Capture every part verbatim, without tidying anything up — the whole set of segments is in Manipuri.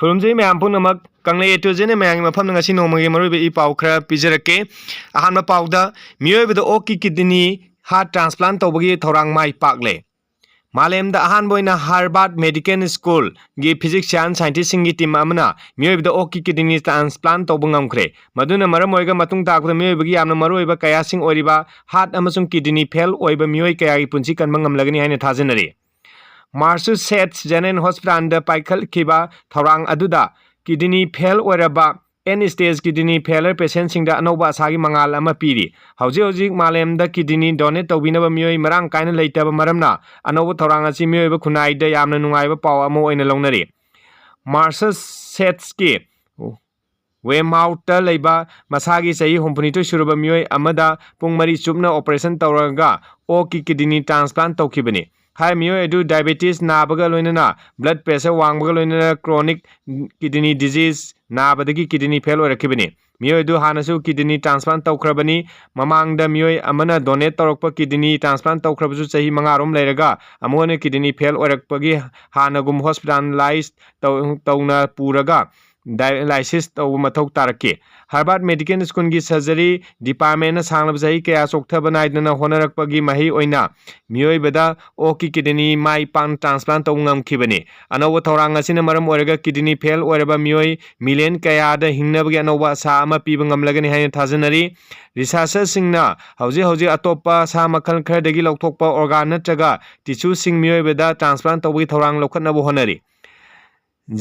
ꯈꯨꯔꯨꯝꯖꯩ ꯃꯌꯥꯝ ꯄꯨꯝꯅꯃꯛ꯫ ꯀꯪꯂꯩ ꯑꯦ ꯇꯨ ꯖꯦꯠꯅ ꯃꯌꯥꯝꯒꯤ ꯃꯐꯝꯗ ꯉꯁꯤ ꯅꯣꯡꯃꯒꯤ ꯃꯔꯨꯑꯣꯏꯕ ꯏ ꯄꯥꯎ ꯈꯔ ꯄꯤꯖꯔꯛꯀꯦ꯫ ꯑꯍꯥꯟꯕ ꯄꯥꯎꯗ, ꯃꯤꯑꯣꯏꯕꯗ ꯑꯣꯛꯀꯤ ꯀꯤꯗꯅꯤ ꯍꯥꯔꯠ ꯇ꯭ꯔꯥꯟꯁꯄ꯭ꯂꯥꯟ ꯇꯧꯕꯒꯤ ꯊꯧꯔꯥꯡ ꯃꯥꯏ ꯄꯥꯛꯂꯦ꯫ ꯃꯥꯂꯦꯝꯗ ꯑꯍꯥꯟꯕ ꯑꯣꯏꯅ ꯍꯥꯔꯕꯥꯔꯠ ꯃꯦꯗꯤꯀꯦꯜ ꯁ꯭ꯀꯨꯜꯒꯤ ꯐꯤꯖꯤꯛꯁꯤꯌꯥꯟ ꯁꯥꯏꯟꯇꯤꯁꯁꯤꯡꯒꯤ ꯇꯤꯝ ꯑꯃꯅ ꯃꯤꯑꯣꯏꯕꯗ ꯑꯣꯛꯀꯤ ꯀꯤꯗꯅꯤ ꯇ꯭ꯔꯥꯟꯁꯄ꯭ꯂꯥꯟ ꯇꯧꯕ ꯉꯝꯈ꯭ꯔꯦ꯫ ꯃꯗꯨꯅ ꯃꯔꯝ ꯑꯣꯏꯔꯒ ꯃꯇꯨꯡ ꯇꯥꯔꯛꯄꯗ ꯃꯤꯑꯣꯏꯕꯒꯤ ꯌꯥꯝꯅ ꯃꯔꯨꯑꯣꯏꯕ ꯀꯌꯥꯁꯤꯡ ꯑꯣꯏꯔꯤꯕ ꯍꯥꯔꯠ ꯑꯃꯁꯨꯡ ꯀꯤꯗꯅꯤ ꯐꯦꯜ ꯑꯣꯏꯕ ꯃꯤꯑꯣꯏ ꯀꯌꯥꯒꯤ ꯄꯨꯟꯁꯤ ꯀꯟꯕ ꯉꯝꯂꯒꯅꯤ ꯍꯥꯏꯅ ꯊꯥꯖꯅꯔꯤ꯫ ꯃꯥꯁꯥꯆꯨꯁꯦꯠꯁ ꯖꯦꯅꯔꯦꯜ ꯍꯣꯁꯄꯤꯇꯥꯜꯗ ꯄꯥꯏꯈꯠꯈꯤꯕ ꯊꯧꯔꯥꯡ ꯑꯗꯨꯗ ꯀꯤꯗꯅꯤ ꯐꯦꯜ ꯑꯣꯏꯔꯕ ꯑꯦꯟ ꯁ꯭ꯇꯦꯖ ꯀꯤꯗꯅꯤ ꯐꯦꯂꯔ ꯄꯦꯁꯦꯟꯁꯤꯡꯗ ꯑꯅꯧꯕ ꯑꯁꯥꯒꯤ ꯃꯉꯥꯜ ꯑꯃ ꯄꯤꯔꯤ꯫ ꯍꯧꯖꯤꯛ ꯍꯧꯖꯤꯛ ꯃꯥꯂꯦꯝꯗ ꯀꯤꯗꯅꯤ ꯗꯣꯅꯦꯠ ꯇꯧꯕꯤꯅꯕ ꯃꯤꯑꯣꯏ ꯃꯔꯥꯡ ꯀꯥꯏꯅ ꯂꯩꯇꯕ ꯃꯔꯝꯅ, ꯑꯅꯧꯕ ꯊꯧꯔꯥꯡ ꯑꯁꯤ ꯃꯤꯑꯣꯏꯕ ꯈꯨꯟꯅꯥꯏꯗ ꯌꯌꯥꯝꯅ ꯅꯨꯡꯉꯥꯏꯕ ꯄꯥꯎ ꯑꯃ ꯑꯣꯏꯅ ꯂꯧꯅꯔꯤ꯫ ꯃꯥꯁꯥꯆꯨꯁꯦꯠꯁꯀꯤ ꯋꯦꯃꯥꯎꯠꯇ ꯂꯩꯕ ꯃꯁꯥꯒꯤ ꯆꯍꯤ ꯍꯨꯝꯐꯨꯅꯤꯊꯣꯏ ꯁꯨꯔꯕ ꯃꯤꯑꯣꯏ ꯑꯃꯗ ꯄꯨꯡ ꯃꯔꯤ ꯆꯨꯞꯅ ꯑꯣꯄꯔꯦꯁꯟ ꯇꯧꯔꯒ ꯑꯣꯛꯀꯤ ꯀꯤꯗꯅꯤ ꯇ꯭ꯔꯥꯟꯁꯄ꯭ꯂꯥꯟ ꯇꯧꯈꯤꯕꯅꯤ꯫ ꯍꯥꯏꯔꯤꯕ ꯃꯤꯑꯣꯏ ꯑꯗꯨ ꯗꯥꯏꯕꯦꯇꯤꯁ ꯅꯥꯕꯒ ꯂꯣꯏꯅꯅ, ꯕ꯭ꯂꯗ ꯄ꯭ꯔꯦꯁꯔ ꯋꯥꯡꯕꯒ ꯂꯣꯏꯅꯅ ꯀ꯭ꯔꯣꯅꯤꯛ ꯀꯤꯗꯅꯤ ꯗꯤꯖꯤꯖ ꯅꯥꯕꯗꯒꯤ ꯀꯤꯗꯅꯤ ꯐꯦꯜ ꯑꯣꯏꯔꯛꯈꯤꯕꯅꯤ꯫ ꯃꯤꯑꯣꯏ ꯑꯗꯨ ꯍꯥꯟꯅꯁꯨ ꯀꯤꯗꯅꯤ ꯇ꯭ꯔꯥꯟꯁꯄ꯭ꯂꯥꯟ ꯇꯧꯈ꯭ꯔꯕꯅꯤ꯫ ꯃꯃꯥꯡꯗ ꯃꯤꯑꯣꯏ ꯑꯃꯅ ꯗꯣꯅꯦꯠ ꯇꯧꯔꯛꯄ ꯀꯤꯗꯅꯤ ꯇ꯭ꯔꯥꯟꯁꯄ꯭ꯂꯥꯟ ꯇꯧꯈ꯭ꯔꯕꯁꯨ ꯆꯍꯤ ꯃꯉꯥꯔꯣꯝ ꯂꯩꯔꯒ ꯑꯃꯨꯛ ꯍꯟꯅ ꯀꯤꯗꯅꯤ ꯐꯦꯜ ꯑꯣꯏꯔꯛꯄꯒꯤ ꯍꯥꯟꯅꯒꯨꯝ ꯍꯣꯁꯄꯤꯇꯥꯂꯥꯏꯖ ꯇꯧ-, ꯇꯧꯅ ꯄꯨꯔꯒ ꯗꯥꯏꯂꯥꯏꯁꯤꯁ ꯇꯧꯕ ꯃꯊꯧ ꯇꯥꯔꯛꯈꯤ꯫ ꯍꯥꯔꯕꯥꯔꯠ ꯃꯦꯗꯤꯀꯦꯜ ꯁ꯭ꯀꯨꯜꯒꯤ ꯁꯔꯖꯔꯤ ꯗꯤꯄꯥꯔꯠꯃꯦꯟꯅ ꯁꯥꯡꯂꯕ ꯆꯍꯤ ꯀꯌꯥ ꯆꯣꯛꯊꯕ ꯅꯥꯏꯗꯅ ꯍꯣꯠꯅꯔꯛꯄꯒꯤ ꯃꯍꯩ ꯑꯣꯏꯅ ꯃꯤꯑꯣꯏꯕꯗ ꯑꯣꯛꯀꯤ ꯀꯤꯗꯅꯤ ꯃꯥꯏ ꯄꯥꯛꯅ ꯇ꯭ꯔꯥꯟꯁꯄ꯭ꯂꯥꯟ ꯇꯧꯕ ꯉꯝꯈꯤꯕꯅꯤ꯫ ꯑꯅꯧꯕ ꯊꯧꯔꯥꯡ ꯑꯁꯤꯅ ꯃꯔꯝ ꯑꯣꯏꯔꯒ ꯀꯤꯗꯅꯤ ꯐꯦꯜ ꯑꯣꯏꯔꯕ ꯃꯤꯑꯣꯏ ꯃꯤꯂꯤꯌꯟ ꯀꯌꯥꯗ ꯍꯤꯡꯅꯕꯒꯤ ꯑꯅꯧꯕ ꯑꯁꯥ ꯑꯃ ꯄꯤꯕ ꯉꯝꯂꯒꯅꯤ ꯍꯥꯏꯅ ꯊꯥꯖꯅꯔꯤ꯫ ꯔꯤꯁꯔꯆꯔꯁꯤꯡꯅ ꯍꯧꯖꯤꯛ ꯍꯧꯖꯤꯛ ꯑꯇꯣꯞꯄ ꯁꯥ ꯃꯈꯜ ꯈꯔꯗꯒꯤ ꯂꯧꯊꯣꯛꯄ ꯑꯣꯔꯒꯥꯟ ꯅꯠꯇ꯭ꯔꯒ ꯇꯤꯁꯨꯁꯤꯡ ꯃꯤꯑꯣꯏꯕꯗ ꯇ꯭ꯔꯥꯟꯁꯄ꯭ꯂꯥꯟ ꯇꯧꯕꯒꯤ ꯊꯧꯔꯥꯡ ꯂꯧꯈꯠꯅꯕ ꯍꯣꯠꯅꯔꯤ꯫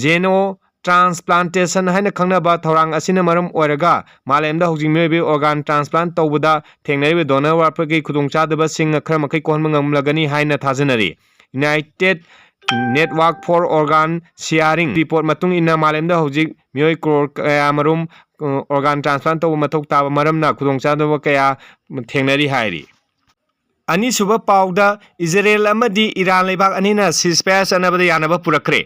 ꯖꯦꯅꯣ ꯇ꯭ꯔꯥꯟꯁꯄ꯭ꯂꯥꯟꯇꯦꯁꯟ ꯍꯥꯏꯅ ꯈꯪꯅꯕ ꯊꯧꯔꯥꯡ ꯑꯁꯤꯅ ꯃꯔꯝ ꯑꯣꯏꯔꯒ ꯃꯥꯂꯦꯝꯗ ꯍꯧꯖꯤꯛ ꯃꯤꯑꯣꯏꯕꯒꯤ ꯑꯣꯔꯒꯥꯟ ꯇ꯭ꯔꯥꯟꯁꯄ꯭ꯂꯥꯟ ꯇꯧꯕꯗ ꯊꯦꯡꯅꯔꯤꯕ ꯗꯣꯅꯔ ꯋꯥꯠꯄꯒꯤ ꯈꯨꯗꯣꯡꯆꯥꯗꯕꯁꯤꯡ ꯈꯔ ꯃꯈꯩ ꯀꯣꯛꯍꯟꯕ ꯉꯝꯂꯒꯅꯤ ꯍꯥꯏꯅ ꯊꯥꯖꯅꯔꯤ꯫ United network for organ sharing report ꯃꯇꯨꯡ ꯏꯟꯅ ꯃꯥꯂꯦꯝꯗ ꯍꯧꯖꯤꯛ ꯃꯤꯑꯣꯏ ꯀ꯭ꯔꯣꯔ ꯀꯌꯥ ꯃꯔꯨꯝ, ꯑ, ꯑꯣꯔꯒꯥꯟ ꯇ꯭ꯔꯥꯟꯁꯄ꯭ꯂꯥꯟ ꯇꯧꯕ ꯃꯊꯧ ꯇꯥꯕ ꯃꯔꯝꯅ ꯈꯨꯗꯣꯡꯆꯥꯗꯕ ꯀꯌꯥ ꯊꯦꯡꯅꯔꯤ ꯍꯥꯏꯔꯤ꯫ ꯑꯅꯤꯁꯨꯕ ꯄꯥꯎꯗ, ꯏꯖꯔꯦꯜ ꯑꯃꯗꯤ ꯏꯔꯥꯟ ꯂꯩꯕꯥꯛ ꯑꯅꯤꯅ ꯁꯤꯖꯐꯥꯌꯔ ꯆꯠꯅꯕꯗ ꯌꯥꯅꯕ ꯄꯨꯔꯛꯈ꯭ꯔꯦ꯫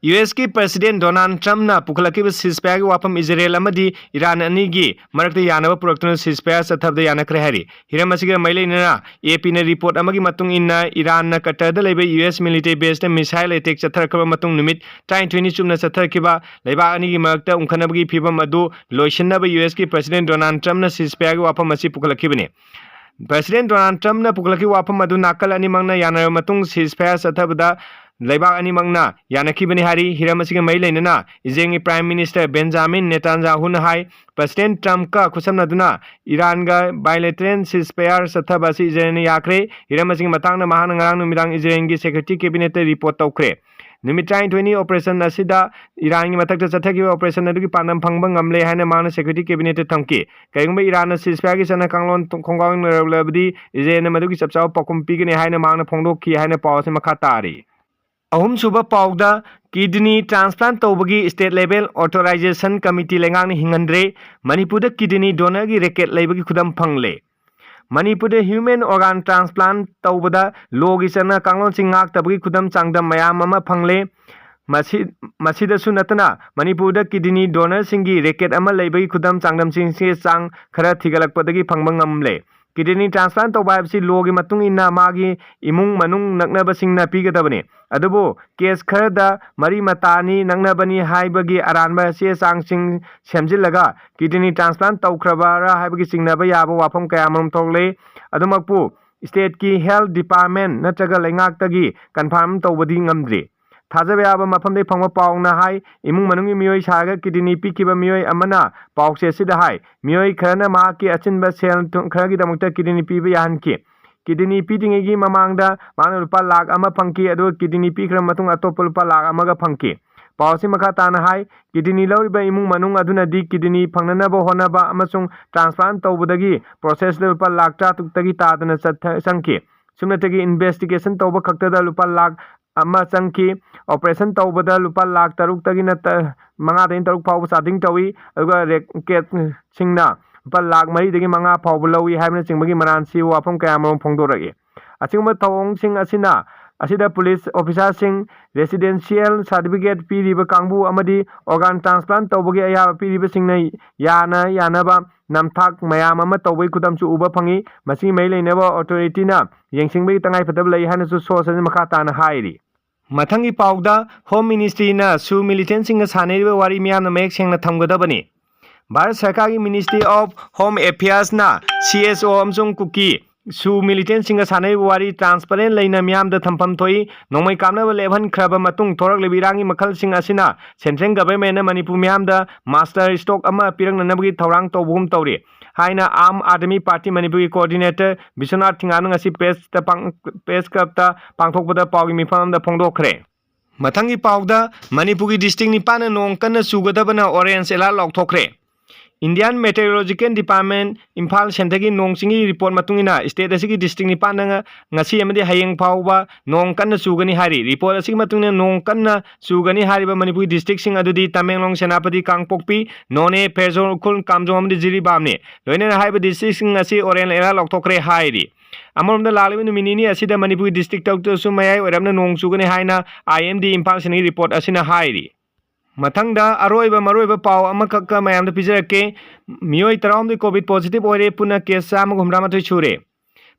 ꯌꯨ ꯑꯦꯁꯀꯤ ꯄ꯭ꯔꯁꯤꯗꯦꯟ ꯗꯣꯅꯥꯜꯗ ꯇ꯭ꯔꯝꯞꯅ ꯄꯨꯈꯠꯂꯛꯈꯤꯕ ꯁꯤꯖꯐꯥꯌꯔꯒꯤ ꯋꯥꯐꯝ ꯏꯖꯔꯦꯜ ꯑꯃꯗꯤ ꯏꯔꯥꯟ ꯑꯅꯤꯒꯤ ꯃꯔꯛꯇ ꯌꯥꯅꯕ ꯄꯨꯔꯛꯇꯨꯅ ꯁꯤꯖꯐꯥꯌꯔ ꯆꯠꯊꯕꯗ ꯌꯥꯅꯈ꯭ꯔꯦ ꯍꯥꯏꯔꯤ꯫ ꯍꯤꯔꯝ ꯑꯁꯤꯒ ꯃꯔꯤ ꯂꯩꯅꯅ ꯑꯦ ꯄꯤꯅ ꯔꯤꯄꯣꯔꯠ ꯑꯃꯒꯤ ꯃꯇꯨꯡ ꯏꯟꯅ, ꯏꯔꯥꯟꯅ ꯀꯇꯔꯗ ꯂꯩꯕ U S military base missile attack ꯆꯠꯊꯔꯛꯈ꯭ꯔꯕ ꯃꯇꯨꯡ ꯅꯨꯃꯤꯠ ꯇꯔꯥꯅꯤꯊꯣꯏꯅꯤ ꯆꯨꯞꯅ ꯆꯠꯊꯔꯛꯈꯤꯕ ꯂꯩꯕꯥꯛ ꯑꯅꯤꯒꯤ ꯃꯔꯛꯇ ꯎꯪꯈꯠꯅꯕꯒꯤ ꯐꯤꯕꯝ ꯑꯗꯨ ꯂꯣꯏꯁꯤꯟꯅꯕ ꯌꯨ ꯑꯦꯁꯀꯤ ꯄ꯭ꯔꯁꯤꯗꯦꯟ ꯗꯣꯅꯥꯜꯗ ꯇ꯭ꯔꯝꯞꯅ ꯁꯤꯖꯐꯥꯌꯔꯒꯤ ꯋꯥꯐꯝ ꯑꯁꯤ ꯄꯨꯈꯠꯂꯛꯈꯤꯕꯅꯤ꯫ ꯄ꯭ꯔꯁꯤꯗꯦꯟ ꯗꯣꯅꯥꯜꯗ ꯇ꯭ꯔꯝꯞꯅ ꯄꯨꯈꯠꯂꯛꯈꯤꯕ ꯋꯥꯐꯝ ꯑꯗꯨ ꯅꯥꯀꯜ ꯑꯅꯤꯃꯛꯅ ꯌꯥꯅꯔꯕ ꯃꯇꯨꯡ ꯁꯤꯖꯐꯥꯌꯔ ꯆꯠꯊꯕꯗ ꯂꯩꯕꯥꯛ ꯑꯅꯤꯃꯛꯅ ꯌꯥꯅꯈꯤꯕꯅꯤ ꯍꯥꯏꯔꯤ꯫ ꯍꯤꯔꯝ ꯑꯁꯤꯒ ꯃꯔꯤ ꯂꯩꯅꯅ ꯏꯖꯔꯦꯜꯒꯤ ꯄ꯭ꯔꯥꯏꯝ ꯃꯤꯅꯤꯁꯇꯔ ꯕꯦꯟꯖꯥꯃꯤꯟ ꯅꯦꯇꯥꯟꯌꯥꯍꯨꯅ ꯍꯥꯏ, ꯄ꯭ꯔꯁꯤꯗꯦꯟ ꯇ꯭ꯔꯝꯞꯀ ꯈꯨꯠꯁꯝꯅꯗꯨꯅ ꯏꯔꯥꯟꯒ ꯕꯥꯏꯂꯦꯇꯔꯦꯜ ꯁꯤꯖꯐꯥꯌꯔ ꯆꯠꯊꯕ ꯑꯁꯤ ꯏꯖꯔꯦꯜꯅ ꯌꯥꯈ꯭ꯔꯦ꯫ ꯍꯤꯔꯝ ꯑꯁꯤꯒꯤ ꯃꯇꯥꯡꯗ ꯃꯍꯥꯛꯅ ꯉꯔꯥꯡ ꯅꯨꯃꯤꯗꯥꯡ ꯏꯖꯔꯦꯜꯒꯤ ꯁꯦꯀ꯭ꯌꯨꯔꯤꯇꯤ ꯀꯦꯕꯤꯅꯦꯠꯇ ꯔꯤꯄꯣꯔꯠ ꯇꯧꯈ꯭ꯔꯦ꯫ ꯅꯨꯃꯤꯠ ꯇꯔꯥꯅꯤꯊꯣꯏꯅꯤ ꯑꯣꯄꯔꯦꯁꯟ ꯑꯁꯤꯗ ꯏꯔꯥꯟꯒꯤ ꯃꯊꯛꯇ ꯆꯠꯊꯈꯤꯕ ꯑꯣꯄꯔꯦꯁꯟ ꯑꯗꯨꯒꯤ ꯄꯥꯟꯗꯝ ꯐꯪꯕ ꯉꯝꯂꯦ ꯍꯥꯏꯅ ꯃꯍꯥꯛꯅ ꯁꯦꯀ꯭ꯌꯨꯔꯤꯇꯤ ꯀꯦꯕꯤꯅꯦꯠꯇ ꯊꯝꯈꯤ꯫ ꯀꯔꯤꯒꯨꯝꯕ ꯏꯔꯥꯟꯅ ꯁꯤꯖꯐꯥꯌꯔꯒꯤ ꯆꯠꯅ ꯀꯥꯡꯂꯣꯟ ꯈꯣꯡꯒꯥꯎ ꯏꯟꯅꯔꯕꯗꯤ ꯏꯖꯔꯦꯜꯅ ꯃꯗꯨꯒꯤ ꯆꯞ ꯆꯥꯕ ꯄꯥꯎꯈꯨꯝ ꯄꯤꯒꯅꯤ ꯍꯥꯏꯅ ꯃꯍꯥꯛꯅ ꯐꯣꯡꯗꯣꯛꯈꯤ ꯍꯥꯏꯅ ꯄꯥꯎ ꯑꯁꯤ ꯃꯈꯥ ꯇꯥꯔꯤ꯫ ꯑꯍꯨꯝꯁꯨꯕ ꯄꯥꯎꯗ, ꯀꯤꯗꯅꯤ ꯇ꯭ꯔꯥꯟꯁꯄ꯭ꯂꯥꯟ ꯇꯧꯕꯒꯤ ꯁ꯭ꯇꯦꯠ ꯂꯦꯚꯦꯜ ꯑꯣꯊꯣꯔꯥꯏꯖꯦꯁꯟ ꯀꯃꯤꯇꯤ ꯂꯩꯉꯥꯛꯅ ꯍꯤꯡꯍꯟꯗ꯭ꯔꯦ꯫ ꯃꯅꯤꯄꯨꯔꯗ ꯀꯤꯗꯅꯤ ꯗꯣꯅꯔꯒꯤ ꯔꯦꯀꯦꯠ ꯂꯩꯕꯒꯤ ꯈꯨꯗꯝ ꯐꯪꯂꯦ꯫ ꯃꯅꯤꯄꯨꯔꯗ ꯍ꯭ꯌꯨꯃꯦꯟ ꯑꯣꯔꯒꯥꯟ ꯇ꯭ꯔꯥꯟꯁꯄ꯭ꯂꯥꯟ ꯇꯧꯕꯗ ꯂꯣꯒꯤ ꯆꯠꯅ ꯀꯥꯡꯂꯣꯟꯁꯤꯡ ꯉꯥꯛꯇꯕꯒꯤ ꯈꯨꯗꯝ ꯆꯥꯡꯗꯝ ꯃꯌꯥꯝ ꯑꯃ ꯐꯪꯂꯦ꯫ ꯃꯁꯤ, ꯃꯁꯤꯗꯁꯨ ꯅꯠꯇꯅ ꯃꯅꯤꯄꯨꯔꯗ ꯀꯤꯗꯅꯤ ꯗꯣꯅꯔꯁꯤꯡꯒꯤ ꯔꯦꯀꯦꯠ ꯑꯃ ꯂꯩꯕꯒꯤ ꯈꯨꯗꯝ ꯆꯥꯡꯗꯝꯁꯤꯡꯁꯤ ꯆꯥꯡ ꯈꯔ ꯊꯤꯒꯠꯂꯛꯄꯗꯒꯤ ꯐꯪꯕ ꯉꯝꯂꯦ꯫ ꯀꯤꯗꯅꯤ ꯇ꯭ꯔꯥꯟꯁꯄ꯭ꯂꯥꯟ ꯇꯧꯕ ꯍꯥꯏꯕꯁꯤ ꯂꯣꯒꯤ ꯃꯇꯨꯡ ꯏꯟꯅ ꯃꯥꯒꯤ ꯏꯃꯨꯡ ꯃꯅꯨꯡ ꯅꯛꯅꯕꯁꯤꯡꯅ ꯄꯤꯒꯗꯕꯅꯤ꯫ ꯑꯗꯨꯕꯨ ꯀꯦꯁ ꯈꯔꯗ ꯃꯔꯤ ꯃꯇꯥꯅꯤ ꯅꯛꯅꯕꯅꯤ ꯍꯥꯏꯕꯒꯤ ꯑꯔꯥꯟꯕ ꯆꯦ ꯆꯥꯡꯁꯤꯡ ꯁꯦꯝꯖꯤꯜꯂꯒ ꯀꯤꯗꯅꯤ ꯇ꯭ꯔꯥꯟꯁꯄ꯭ꯂꯥꯟ ꯇꯧꯈ꯭ꯔꯕꯔꯥ ꯍꯥꯏꯕꯒꯤ ꯆꯤꯡꯅꯕ ꯌꯥꯕ ꯋꯥꯐꯝ ꯀꯌꯥ ꯑꯃꯔꯣꯝ ꯊꯣꯛꯂꯦ꯫ ꯑꯗꯨꯃꯛꯄꯨ ꯁ꯭ꯇꯦꯠꯀꯤ ꯍꯦꯜꯊ ꯗꯤꯄꯥꯔꯠꯃꯦꯟ ꯅꯠꯇ꯭ꯔꯒ ꯂꯩꯉꯥꯛꯇꯒꯤ ꯀꯟꯐꯥꯔꯝ ꯇꯧꯕꯗꯤ ꯉꯝꯗ꯭ꯔꯤ꯫ ꯊꯥꯖꯕ ꯌꯥꯕ ꯃꯐꯝꯗꯒꯤ ꯐꯪꯕ ꯄꯥꯎꯅ ꯍꯥꯏ, ꯏꯃꯨꯡ ꯃꯅꯨꯡꯒꯤ ꯃꯤꯑꯣꯏ ꯁꯥꯔꯒ ꯀꯤꯗꯅꯤ ꯄꯤꯈꯤꯕ ꯃꯤꯑꯣꯏ ꯑꯃꯅ ꯄꯥꯎꯆꯦ ꯑꯁꯤꯗ ꯍꯥꯏ, ꯃꯤꯑꯣꯏ ꯈꯔꯅ ꯃꯍꯥꯛꯀꯤ ꯑꯆꯤꯟꯕ ꯁꯦꯜ ꯊꯨꯝ ꯈꯔꯒꯤꯗꯃꯛꯇ ꯀꯤꯗꯅꯤ ꯄꯤꯕ ꯌꯥꯍꯟꯈꯤ꯫ ꯀꯤꯗꯅꯤ ꯄꯤꯗ꯭ꯔꯤꯉꯩꯒꯤ ꯃꯃꯥꯡꯗ ꯃꯍꯥꯛꯅ ꯂꯨꯄꯥ ꯂꯥꯈ ꯑꯃ ꯐꯪꯈꯤ, ꯑꯗꯨꯒ ꯀꯤꯗꯅꯤ ꯄꯤꯈ꯭ꯔꯕ ꯃꯇꯨꯡ ꯑꯇꯣꯞꯄ ꯂꯨꯄꯥ ꯂꯥꯈ ꯑꯃꯒ ꯐꯪꯈꯤ꯫ ꯄꯥꯎ ꯑꯁꯤ ꯃꯈꯥ ꯇꯥꯅ ꯍꯥꯏ, ꯀꯤꯗꯅꯤ ꯂꯧꯔꯤꯕ ꯏꯃꯨꯡ ꯃꯅꯨꯡ ꯑꯗꯨꯅꯗꯤ ꯀꯤꯗꯅꯤ ꯐꯪꯅꯅꯕ ꯍꯣꯠꯅꯕ ꯑꯃꯁꯨꯡ ꯇ꯭ꯔꯥꯟꯁꯄ꯭ꯂꯥꯟ ꯇꯧꯕꯗꯒꯤ ꯄ꯭ꯔꯣꯁꯦꯁꯇ ꯂꯨꯄꯥ ꯂꯥꯈ ꯇꯔꯥꯇꯔꯨꯛꯇꯒꯤ ꯇꯥꯗꯅ ꯆꯠꯊ-, ꯆꯪꯈꯤ꯫ ꯁꯨꯞꯅꯇꯒꯤ ꯏꯟꯚꯦꯁꯇꯤꯒꯦꯁꯟ ꯇꯧꯕ ꯈꯛꯇꯗ ꯂꯨꯄꯥ ꯂꯥꯈ ꯑꯃ ꯆꯪꯈꯤ꯫ ꯑꯣꯄꯔꯦꯁꯟ ꯇꯧꯕꯗ ꯂꯨꯄꯥ ꯂꯥꯈ ꯇꯔꯨꯛꯇꯒꯤꯅ ꯇ-, ꯃꯉꯥꯗꯒꯤꯅ ꯇꯔꯨꯛ ꯐꯥꯎꯕ ꯆꯥꯗꯤꯡ ꯇꯧꯏ꯫ ꯑꯗꯨꯒ ꯔꯦꯀꯦꯠꯁꯤꯡꯅ ꯂꯨꯄꯥ ꯂꯥꯈ ꯃꯔꯤꯗꯒꯤ ꯃꯉꯥ ꯐꯥꯎꯕ ꯂꯧꯏ ꯍꯥꯏꯕꯅꯆꯤꯡꯕꯒꯤ ꯃꯔꯥꯟꯁꯤ ꯋꯥꯐꯝ ꯀꯌꯥ ꯑꯃꯔꯣꯝ ꯐꯣꯡꯗꯣꯔꯛꯏ꯫ ꯑꯁꯤꯒꯨꯝꯕ ꯊꯧꯑꯣꯡꯁꯤꯡ ꯑꯁꯤꯅ ꯑꯁꯤꯗ ꯄꯨꯂꯤꯁ ꯑꯣꯐꯤꯁꯥꯔꯁꯤꯡ, ꯔꯦꯁꯤꯗꯦꯟꯁꯤꯌꯦꯜ ꯁꯥꯔꯇꯤꯐꯤꯀꯦꯠ ꯄꯤꯔꯤꯕ ꯀꯥꯡꯕꯨ ꯑꯃꯗꯤ ꯑꯣꯔꯒꯥꯟ ꯇ꯭ꯔꯥꯟꯁꯄ꯭ꯂꯥꯟ ꯇꯧꯕꯒꯤ ꯑꯌꯥꯕ ꯄꯤꯔꯤꯕꯁꯤꯡꯅ ꯌꯥꯅ ꯌꯥꯅꯕ ꯅꯝꯊꯥꯛ ꯃꯌꯥꯝ ꯑꯃ ꯇꯧꯕꯒꯤ ꯈꯨꯗꯝꯁꯨ ꯎꯕ ꯐꯪꯏ꯫ ꯃꯁꯤꯒꯤ ꯃꯔꯤ ꯂꯩꯅꯕ ꯑꯣꯊꯣꯔꯤꯇꯤꯅ ꯌꯦꯡꯁꯤꯟꯕꯒꯤ ꯇꯉꯥꯏꯐꯗꯕ ꯂꯩ ꯍꯥꯏꯅꯁꯨ ꯁꯣꯔꯁ ꯑꯁꯤꯅ ꯃꯈꯥ ꯇꯥꯅ ꯍꯥꯏꯔꯤ꯫ ꯃꯊꯪꯒꯤ ꯄꯥꯎꯗ, ꯍꯣꯝ ꯃꯤꯅꯤꯁꯇ꯭ꯔꯤꯅ ꯁꯨ ꯃꯤꯂꯤꯇꯦꯟꯁꯤꯡꯒ ꯁꯥꯟꯅꯔꯤꯕ ꯋꯥꯔꯤ ꯃꯤꯌꯥꯝꯅ ꯃꯌꯦꯛ ꯁꯦꯡꯅ ꯊꯝꯒꯗꯕꯅꯤ꯫ ꯚꯥꯔꯠ ꯁꯔꯀꯥꯔꯒꯤ ministry of home ꯑꯦꯐꯤꯌꯔꯁꯅ C S ꯑꯣ ꯑꯃꯁꯨꯡ ꯀꯨꯀꯤ ꯁꯨ ꯃꯤꯂꯤꯇꯦꯟꯁꯤꯡꯒ ꯁꯥꯟꯅꯔꯤꯕ ꯋꯥꯔꯤ ꯇ꯭ꯔꯥꯟꯁꯄꯔꯦꯟ ꯂꯩꯅ ꯃꯤꯌꯥꯝꯗ ꯊꯝꯐꯝ ꯊꯣꯛꯏ꯫ ꯅꯣꯡꯃꯩ ꯀꯥꯞꯅꯕ ꯂꯦꯞꯍꯟꯈ꯭ꯔꯕ ꯃꯇꯨꯡ ꯊꯣꯔꯛꯂꯤꯕ ꯏꯔꯥꯡꯒꯤ ꯃꯈꯜꯁꯤꯡ ꯑꯁꯤꯅ ꯁꯦꯟꯇ꯭ꯔꯦꯜ ꯒꯚꯔꯟꯃꯦꯟꯅ ꯃꯅꯤꯄꯨꯔ ꯃꯤꯌꯥꯝꯗ ꯃꯥꯁꯇꯔ ꯁ꯭ꯇꯣꯛ ꯑꯃ ꯄꯤꯔꯛꯅꯅꯕꯒꯤ ꯊꯧꯔꯥꯡ ꯇꯧꯕꯒꯨꯝ ꯇꯧꯔꯤ ꯍꯥꯏꯅ ꯑꯥꯝ ꯑꯥꯗꯃꯤ ꯄꯥꯔꯇꯤ ꯃꯅꯤꯄꯨꯔꯒꯤ ꯀꯣꯑꯣꯔꯗꯤꯅꯦꯇꯔ ꯕꯤꯁ꯭ꯋꯅꯥꯊ ꯊꯤꯡꯉꯥꯅ ꯉꯁꯤ ꯄ꯭ꯔꯦꯁꯇ ꯄꯥꯡ-, ꯄ꯭ꯔꯦꯁ ꯀ꯭ꯂꯕꯇ ꯄꯥꯡꯊꯣꯛꯄꯗ ꯄꯥꯎꯒꯤ ꯃꯤꯐꯝ ꯑꯃꯗ ꯐꯣꯡꯗꯣꯛꯈ꯭ꯔꯦ꯫ ꯃꯊꯪꯒꯤ ꯄꯥꯎꯗ, ꯃꯅꯤꯄꯨꯔꯒꯤ ꯗꯤꯁꯇ꯭ꯔꯤꯛ ꯅꯤꯄꯥꯟꯅ ꯅꯣꯡ ꯀꯟꯅ ꯆꯨꯒꯗꯕꯅ ꯑꯣꯔꯦꯟꯖ ꯑꯦꯂꯥꯔꯠ ꯂꯥꯎꯊꯣꯛꯈ꯭ꯔꯦ꯫ ꯏꯟꯗꯤꯌꯥꯟ ꯃꯦꯇꯤꯑꯣꯔꯣꯂꯣꯖꯤꯀꯦꯜ ꯗꯤꯄꯥꯔꯠꯃꯦꯟ ꯏꯝꯐꯥꯜ ꯁꯦꯟꯇꯔꯒꯤ ꯅꯣꯡ ꯆꯤꯡꯒꯤ ꯔꯤꯄꯣꯔꯠ ꯃꯇꯨꯡ ꯏꯟꯅ, ꯁ꯭ꯇꯦꯠ ꯑꯁꯤꯒꯤ ꯗꯤꯁꯇ꯭ꯔꯤꯛ ꯅꯤꯄꯥꯟꯗ ꯉ-, ꯉꯁꯤ ꯑꯃꯗꯤ ꯍꯌꯦꯡ ꯐꯥꯎꯕ ꯅꯣꯡ ꯀꯟꯅ ꯆꯨꯒꯅꯤ ꯍꯥꯏꯔꯤ꯫ ꯔꯤꯄꯣꯔꯠ ꯑꯁꯤꯒꯤ ꯃꯇꯨꯡ ꯏꯟꯅ, ꯅꯣꯡ ꯀꯟꯅ ꯆꯨꯒꯅꯤ ꯍꯥꯏꯔꯤꯕ ꯃꯅꯤꯄꯨꯔꯒꯤ ꯗꯤꯁꯇ꯭ꯔꯤꯛꯁꯤꯡ ꯑꯗꯨꯗꯤ ꯇꯃꯦꯡꯂꯣꯡ, ꯁꯦꯅꯥꯄꯇꯤ, ꯀꯥꯡꯄꯣꯛꯄꯤ, ꯅꯣꯅꯦ, ꯐꯦꯔꯖꯥ, ꯎꯈ꯭ꯔꯨꯜ, ꯀꯥꯝꯖꯣꯡ ꯑꯃꯗꯤ ꯖꯤꯔꯤꯕꯥꯝꯅꯤ꯫ ꯂꯣꯏꯅꯅ ꯍꯥꯏꯔꯤꯕ ꯗꯤꯁꯇ꯭ꯔꯤꯛꯁꯤꯡ ꯑꯁꯤ ꯑꯣꯔꯦꯟꯖ ꯑꯦꯂꯥꯔꯠ ꯂꯥꯎꯊꯣꯛꯈ꯭ꯔꯦ ꯍꯥꯏꯔꯤ꯫ ꯑꯃꯔꯣꯝꯗ, ꯂꯥꯛꯂꯤꯕ ꯅꯨꯃꯤꯠ ꯅꯤꯅꯤ ꯑꯁꯤꯗ ꯃꯅꯤꯄꯨꯔꯒꯤ ꯗꯤꯁꯇ꯭ꯔꯤꯛ ꯇꯔꯨꯛꯇꯁꯨ ꯃꯌꯥꯏ ꯑꯣꯏꯔꯞꯅ ꯅꯣꯡ ꯆꯨꯒꯅꯤ ꯍꯥꯏꯅ ꯑꯥꯏ ꯑꯦꯝ ꯗꯤ ꯏꯝꯐꯥꯜ ꯁꯦꯟꯇꯔꯒꯤ ꯔꯤꯄꯣꯔꯠ ꯑꯁꯤꯅ ꯍꯥꯏꯔꯤ꯫ ꯃꯊꯪꯗ ꯑꯔꯣꯏꯕ ꯃꯔꯨꯑꯣꯏꯕ ꯄꯥꯎ ꯑꯃꯈꯛꯀ ꯃꯌꯥꯝꯗ ꯄꯤꯖꯔꯛꯀꯦ꯫ ꯃꯤꯑꯣꯏ ꯇꯔꯥꯍꯨꯝꯗꯣꯏ ꯀꯣꯚꯤꯗ ꯄꯣꯖꯤꯇꯤꯚ ꯑꯣꯏꯔꯦ, ꯄꯨꯟꯅ ꯀꯦꯁ ꯆꯥꯝꯃꯒ ꯍꯨꯝꯗ꯭ꯔꯥꯃꯥꯊꯣꯏ ꯁꯨꯔꯦ꯫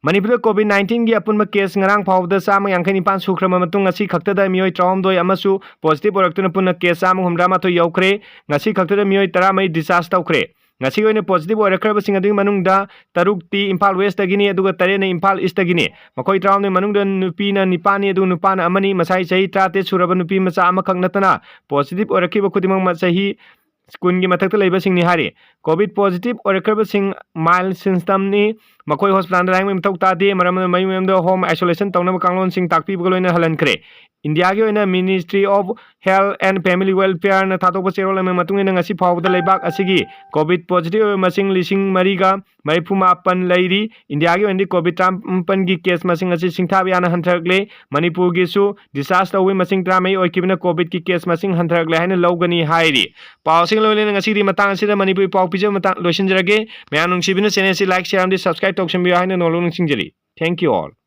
ꯃꯅꯤꯄꯨꯔꯗ ꯀꯣꯚꯤꯗ ꯅꯥꯏꯟꯇꯤꯟꯒꯤ ꯑꯄꯨꯟꯕ ꯀꯦꯁ ꯉꯔꯥꯡ ꯐꯥꯎꯕꯗ ꯆꯥꯝꯃ ꯌꯥꯡꯈꯩ ꯅꯤꯄꯥꯟ ꯁꯨꯈ꯭ꯔꯕ ꯃꯇꯨꯡ, ꯉꯁꯤ ꯈꯛꯇꯗ ꯃꯤꯑꯣꯏ ꯇꯔꯥꯍꯨꯝꯗꯣꯏ ꯑꯃꯁꯨ ꯄꯣꯖꯤꯇꯤꯚ ꯑꯣꯏꯔꯛꯇꯨꯅ ꯄꯨꯟꯅ ꯀꯦꯁ ꯆꯥꯝꯃ ꯍꯨꯝꯗ꯭ꯔꯥꯃꯥꯊꯣꯏ ꯌꯧꯈ꯭ꯔꯦ꯫ ꯉꯁꯤ ꯈꯛꯇꯗ ꯃꯤꯑꯣꯏ ꯇꯔꯥꯃꯔꯤ ꯗꯤꯁꯆꯥꯔꯖ ꯇꯧꯈ꯭ꯔꯦ꯫ ꯉꯁꯤꯒꯤ ꯑꯣꯏꯅ ꯄꯣꯖꯤꯇꯤꯚ ꯑꯣꯏꯔꯛꯈ꯭ꯔꯕꯁꯤꯡ ꯑꯗꯨꯒꯤ ꯃꯅꯨꯡꯗ ꯇꯔꯨꯛꯇꯤ ꯏꯝꯐꯥꯜ ꯋꯦꯁꯇꯒꯤꯅꯤ, ꯑꯗꯨꯒ ꯇꯔꯦꯠꯅ ꯏꯝꯐꯥꯜ ꯏꯁꯇꯒꯤꯅꯤ꯫ ꯃꯈꯣꯏ ꯇꯔꯥꯍꯨꯝꯗꯣꯏ ꯃꯅꯨꯡꯗ ꯅꯨꯄꯤꯅ ꯅꯤꯄꯥꯟꯅꯤ, ꯑꯗꯨꯒ ꯅꯨꯄꯥꯅ ꯑꯃꯅꯤ꯫ ꯃꯁꯥꯏ ꯆꯍꯤ ꯇꯔꯥꯇꯔꯦꯠ ꯁꯨꯔꯕ ꯅꯨꯄꯤ ꯃꯆꯥ ꯑꯃꯈꯛ ꯅꯠꯇꯅ ꯄꯣꯖꯤꯇꯤꯚ ꯑꯣꯏꯔꯛꯈꯤꯕ ꯈꯨꯗꯤꯡꯃꯛ ꯆꯍꯤ ꯀꯨꯟꯒꯤ ꯃꯊꯛꯇ ꯂꯩꯕꯁꯤꯡꯅꯤ ꯍꯥꯏꯔꯤ꯫ ꯀꯣꯚꯤꯗ ꯄꯣꯖꯤꯇꯤꯚ ꯑꯣꯏꯔꯛꯈ꯭ꯔꯕꯁꯤꯡ ꯃꯥꯏꯜꯗ ꯁꯤꯝꯇꯝꯅꯤ꯫ ꯃꯈꯣꯏ ꯍꯣꯁꯄꯤꯇꯥꯜꯗ ꯂꯥꯌꯦꯡꯕꯒꯤ ꯃꯊꯧ ꯇꯥꯗꯦ꯫ ꯃꯔꯝ ꯑꯗꯨꯅ ꯃꯌꯨꯝ ꯃꯌꯨꯝꯗ ꯍꯣꯝ ꯑꯥꯏꯁꯣꯂꯦꯁꯟ ꯇꯧꯅꯕ ꯀꯥꯡꯂꯣꯟꯁꯤꯡ ꯇꯥꯛꯄꯤꯕꯒ ꯂꯣꯏꯅꯅ ꯍꯜꯍꯟꯈ꯭ꯔꯦ꯫ ꯏꯟꯗꯤꯌꯥꯒꯤ ꯑꯣꯏꯅ Ministry of Health and Family Welfare ꯅ ꯊꯥꯗꯣꯛꯄ ꯆꯦꯔꯣꯜ ꯑꯃꯒꯤ ꯃꯇꯨꯡ ꯏꯟꯅ, ꯉꯁꯤ ꯐꯥꯎꯕꯗ ꯂꯩꯕꯥꯛ ꯑꯁꯤꯒꯤ ꯀꯣꯚꯤꯗ ꯄꯣꯖꯤꯇꯤꯚ ꯑꯣꯏꯕ ꯃꯁꯤꯡ ꯂꯤꯁꯤꯡ ꯃꯔꯤꯒ ꯃꯔꯤꯐꯨ ꯃꯥꯄꯟ ꯂꯩꯔꯤ꯫ ꯏꯟꯗꯤꯌꯥꯒꯤ ꯑꯣꯏꯅꯗꯤ ꯀꯣꯚꯤꯗ ꯇꯔꯥꯃꯥꯄꯟꯒꯤ ꯀꯦꯁ ꯃꯁꯤꯡ ꯑꯁꯤ ꯁꯤꯡꯊꯥꯕ ꯌꯥꯅ ꯍꯟꯊꯔꯛꯂꯦ꯫ ꯃꯅꯤꯄꯨꯔꯒꯤꯁꯨ ꯗꯤꯁꯆꯥꯔꯖ ꯇꯧꯕꯒꯤ ꯃꯁꯤꯡ ꯇꯔꯥꯃꯔꯤ ꯑꯣꯏꯈꯤꯕꯅ ꯀꯣꯚꯤꯗꯀꯤ ꯀꯦꯁ ꯃꯁꯤꯡ ꯍꯟꯊꯔꯛꯂꯦ ꯍꯥꯏꯅ ꯂꯧꯒꯅꯤ ꯍꯥꯏꯔꯤ꯫ ꯄꯥꯎꯁꯤꯡ ꯂꯣꯏꯅꯅ ꯉꯁꯤꯗꯤ ꯃꯇꯥꯡ ꯑꯁꯤꯗ ꯃꯅꯤꯄꯨꯔꯤ ꯄꯥꯎ ꯄꯤꯖꯕ ꯃꯇꯥꯡ ꯂꯣꯏꯁꯤꯟꯖꯔꯒꯦ꯫ ꯃꯌꯥꯝ ꯅꯨꯡꯁꯤꯕꯤꯅ ꯆꯦꯅꯦꯜ ꯑꯁꯤ ꯂꯥꯏꯛ, ꯁꯤꯌꯥꯔ ꯑꯃꯗꯤ ꯁꯕꯁꯀ꯭ꯔꯥꯏꯕ ꯇꯧꯁꯤꯟꯕꯤꯌꯨ ꯍꯥꯏꯅ ꯅꯣꯜꯂꯨꯛꯅ ꯅꯤꯡꯁꯤꯡꯖꯔꯤ꯫ Thank you all.